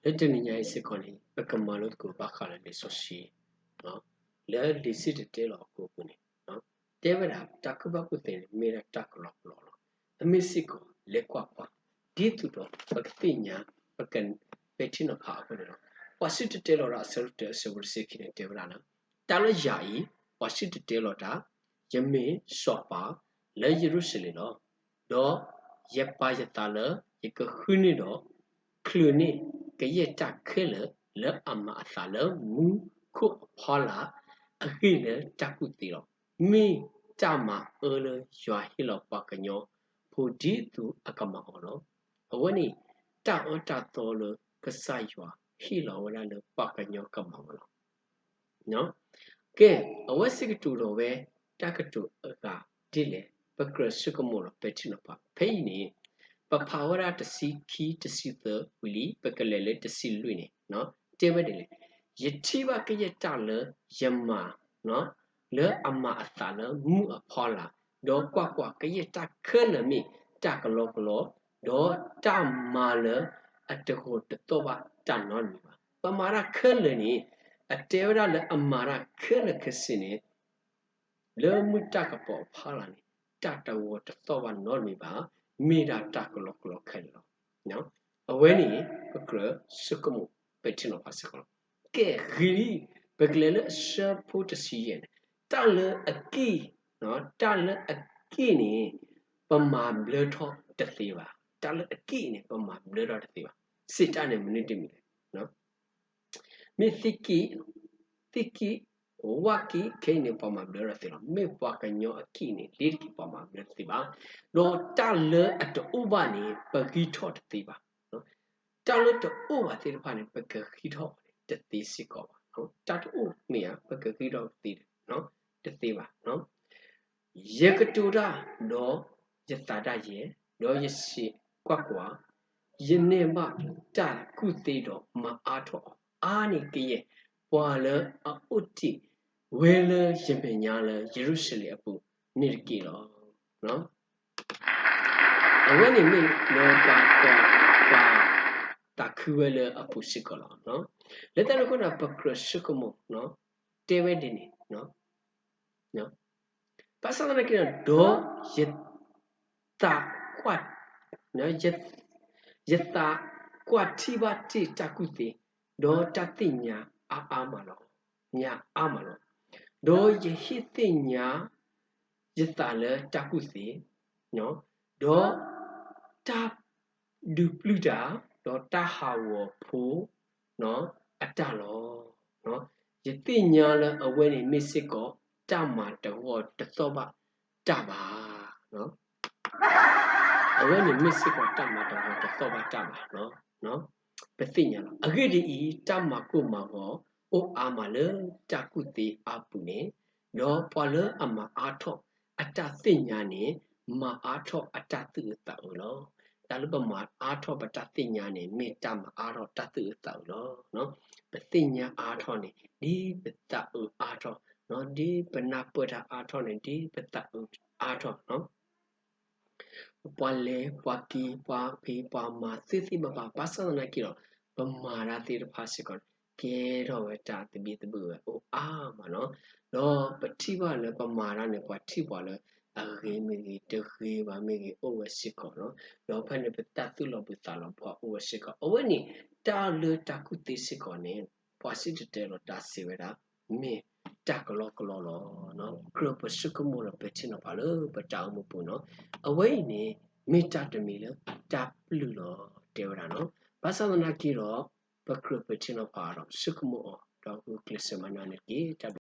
လၢတနံၤညါအံၤစ့ၢ်ကီးန့ၣ် ပကမၤလိသကိးဘၣ်ဃးလၢလံာ်စီဆှံ လၢလံာ်စံၣ်တဲၤတဲလီၤအပူၤန့ၣ် တဲဝဲဒၣ် တၢ်ကူၣ်ဘၣ်ကူၣ်သ့န့ၣ် မ့ၢ်ဒၣ်တၢ်ကလီကလီလီၤ. အမ့ၢ်စ့ၢ်ကီး လဲၤကွၢ်ကွၢ် ဒ်သိးဒီးပကသ့ၣ်ညါ ပကပဲာ်ထံနီၤဖးအဃိန့ၣ်လီၤ. ပှၤစံၣ်တဲၤတဲလီၤတၢ်အဆၢဒိၣ်တၢ အဆၢဖိတဆံခံန့ၣ် တဲဝဲဒၣ်လၢ တၢ်လၢယၤအံၤ ပှၤစံၣ်တဲၤတဲလီၤတၢ်, ယမ့ၢ်စီၤပၤလၢယရူၤၡလ့ၣ်လီၤ. ဒီးယပာ်ယသးလၢယကဃုန့ၢ်ဒီး ချုးန့ၢ်ကယဲၢ်တၢ်ခဲလၢာ်လၢအမၤအသးလၢမူခိၣ်အဖီလာ် အဂ့ၢ်လၢတၢ်ကူၣ်သ့လီၤ. မ့ၢ်တၢ်မၤအၢလၢယွၤဟ့ၣ်လီၤပှၤကညီဖိဒ်သိးအကမၤအီၤလီၤ. အဝဲန့ၣ် တၢ်အၢတၢ်သီလၢကစၢ်ယွၤဟ့ၣ်လီၤဝဲဒၣ်လၢပှၤကညီကမၤအီၤလီၤ. ကဲ, အဝဲစံးကတိၤဒီးဝဲ တၢ်ကတိၤအဂၤဒ်လဲၣ်, ပကြၢးဆိကမိၣ်ဒီးပဲာ်ထံနီၤဖး. ဖဲအံၤန့ၣ် ပဖးဝဲဒၣ်တဆံခံ တဆံသၢဝံၤလံ, ပကလဲၤလၢတဆံလွံၢ်န့ၣ် တဲဝဲဒ်လဲၣ်, ယထံၣ်ဘၣ်ကယဲၢ်တၢ်လၢယမၤ လၢအမၤအသးလၢမူအဖီလာ်, ဒီးကွၢ်ကွၢ်, ကယဲၢ်တၢ်ခဲလၢာ်မ့ၢ်တၢ်ကလီကလီ, ဒီးတၢ်မၤလၢအတဂီၤတသီၣ်ဘၣ်တၢ်နီတမံၤဘၣ်. ပမၤတၢ်ခဲလၢာ်န့ၣ် အတဲဝဲဒၣ်လၢအမၤတၢ်ခဲလၢာ်ခဲဆ့န့ၣ် လၢမုၢ်တၢ်ကပီၤအဖီလာ်န့ၣ် တၢ်တဂီၤတသီၣ်ဘၣ်နီတမံၤဘၣ်, မ့ၢ်ဒၣ်တၢ်ကလီကလီခဲလၢာ်လီၤ. အဝဲန့ၣ် ပကြၢးဆိကမိၣ်ပဲာ်ထံနီၤဖးစ့ၢ်ကီးလီၤ. ကဲ, ဂ့ၤလံ, ပကလဲၤလၢအဆၢဖိတဆံယဲၢ်န့ၣ်, တၢ်လၢအက့ၢ်, တၢ်လၢအက့ၢ်န့ၣ် ပမၤဘျၢထီၣ်တသ့ဘၣ်. တၢ်လၢအက့ၢ်န့ၣ် ပမၤဘျၢထီၣ်တသ့ဘၣ်. စံးတၢ်န့ၣ်မနုၤတမံၤလဲၣ်. မ့ၢ်သ့ၣ်က့ၢ်, သ့ၣ်က့ၢ်, ဝၣ်က့ၢ် ခဲအံၤန့ၣ် ပှၤမၤဘျၢထီၣ်တသ့လီၤ. မ့ၢ်ပှၤကညီအက့ၢ်န့ၣ် လ့ၤတက့ၢ် ပှၤမၤဘျၢတသ့ဘၣ်. ဒီးတၢ်လၢအတအိၣ်ဘၣ်န့ၣ် ပဂံၢ်ထီၣ်တသ့ဘၣ်. တၢ်လၢတအိၣ်ဘၣ်သ့ၣ်တဖၣ်န့ၣ် ပကဂံၢ်ထီၣ်တသ့စ့ၢ်ကီးဘၣ်. တၢ်တအိၣ်မ့ၢ်ဧါ, ပကဂံၢ်ထီၣ်တသ့, တသ့ဘၣ်. ယကတိၤတၢ်ဒီးယသးဒၣ်ယဲ, ဒီးယစံး, ကွၢ်ကွၢ်, ယန့ၢ်ဘၣ်တၢ်ကူၣ်သ့ဒီးမၤအါထီၣ်အီၤ, အါန့ၢ်ကယဲၢ် ပှၤလၢအအိၣ်တ့ၢ်ဝဲလၢယမဲာ်ညါလၢယရူၤၡလ့ၣ်အပူၤန့ၣ်တက့ၢ်လီၤ. အဝဲန့ၣ်မ့ၢ်လၢပှၤ, ပှၤ, ပှၤသးခုဝဲလၢအပူၤစ့ၢ်ကီးလီၤ. လၢတၢ်န့ၣ်အဃိဒီး ပကြၢးဆိကမိၣ် တဲဝဲဒ်န့ၣ်, ဘၣ်ဆၣ်သနာ်က့ဒီး ဒီးယသးကွၢ်, ယသးကွၢ်ထံၣ်ဘၣ်တ့ၢ်တၢ်ကူၣ်သ့, ဒီးတၢ်သ့ၣ်ညါအါအါမးလီၤ, ညါအါမးလီၤ. ဒီးယဟ့ၣ်သ့ၣ်ညါယသးလၢတၢ်ကူၣ်သ့, ဒီးတၢ်ဒုးပျုၢ်တၢ်, ဒီးတၢ်ဟးဂီၤဖိအတၢ်လီၤ. ယသ့ၣ်ညါလၢအဝဲန့ၣ်မ့ၢ်စ့ၢ်ကီး တၢ်မၤတဂီၤတသီၣ်ဘၣ်တၢ်ဘၣ်. အဝဲန့ၣ်မ့ၢ်စ့ၢ်ကီးတၢ်မၤတဂီၤတသီၣ်ဘၣ်တၢ်ဘၣ်. ပသ့ၣ်ညါလီၤ. အဂ့ၢ်ဒ်အံၤ, တၢ်မၤကိၢ်မၤဂီၤအိၣ်အါမးလၢတၢ်ကူၣ်သ့အါပူၤန့ၣ်, ဒီးပှၤလၢအမၤအါထီၣ်အတၢ်သ့ၣ်ညါန့ၣ် မၤအါထီၣ်အတၢ်သူၣ်အုးသးအုးလီၤ. တၢ်လၢပမၤအါထီၣ်ပတၢ်သ့ၣ်ညါန့ၣ် မ့ၢ်တၢ်မၤအါထီၣ်တၢ်သူၣ်အုးသးအုးလီၤ. ပသ့ၣ်ညါအါထီၣ်န့ၣ် ဒ်ပသးအုးအါထီၣ်, ဒ်ပနၢ်ပၢၢ်တၢ်အါထီၣ်န့ၣ် ဒ်ပသးအုးအါထီၣ် ပှၤလဲၤပှၤက့ၤ ပှၤဖံးပှၤမၤသ့သ့ဘၣ်ဘၣ် ဘၣ်ဆၣ်သနာ်က့ဒီး ပမၤတၢ်သ့ၣ်တဖၣ်စ့ၢ်ကီးန့ၣ် ကဲထီၣ်ဝဲတၢ်သဘံၣ်သဘုၣ်ဝဲအိၣ်အါမးလီၤ. ဒီးပထံၣ်ဘၣ်လၢပမၤတၢ်န့ၣ် ပှၤထံၣ်ပှၤလၢအဂ့ၤမ့ၢ်ဂ့ၤ တဂ့ၤဘၣ်မ့ၢ်ဂ့ၤ အိၣ်ဝဲစ့ၢ်ကီးလီၤ. ဒီးဖဲန့ၣ်ပတၢ်သူၣ်လီၤဘှံးသးလီၤဘှါအိၣ်ဝဲစ့ၢ်ကီး. အဝဲန့ၣ် တၢ်လၢတၢ်ကူၣ်သ့စ့ၢ်ကီးန့ၣ် ပှၤစံၣ်တဲၤတဲလီၤတၢ်စံးဝဲဒၣ် မ့ၢ်တၢ်ကလီကလီလီၤ. ကြၢးပဆိကမိၣ်ဒီးပဲာ်ထံနီၤဖးလၢပတၢ်အိၣ်မူပူၤန့ၣ် အဝဲအံၤန့ၣ် မ့ၢ်တၢ်တမံၤလၢတၢ်ပျုၢ်လီၤ တဲဝဲဒၣ်န့ၣ်. ဘၣ်ဆၣ်သနာ်က့ဒီး ပကြၢးပဲာ်ထံနီၤဖးဒီးဆိကမိၣ်အီၤ ဒီးဂုာ်ကျဲးစၢးမၤနၢၤန့ၣ်တက့ၢ်.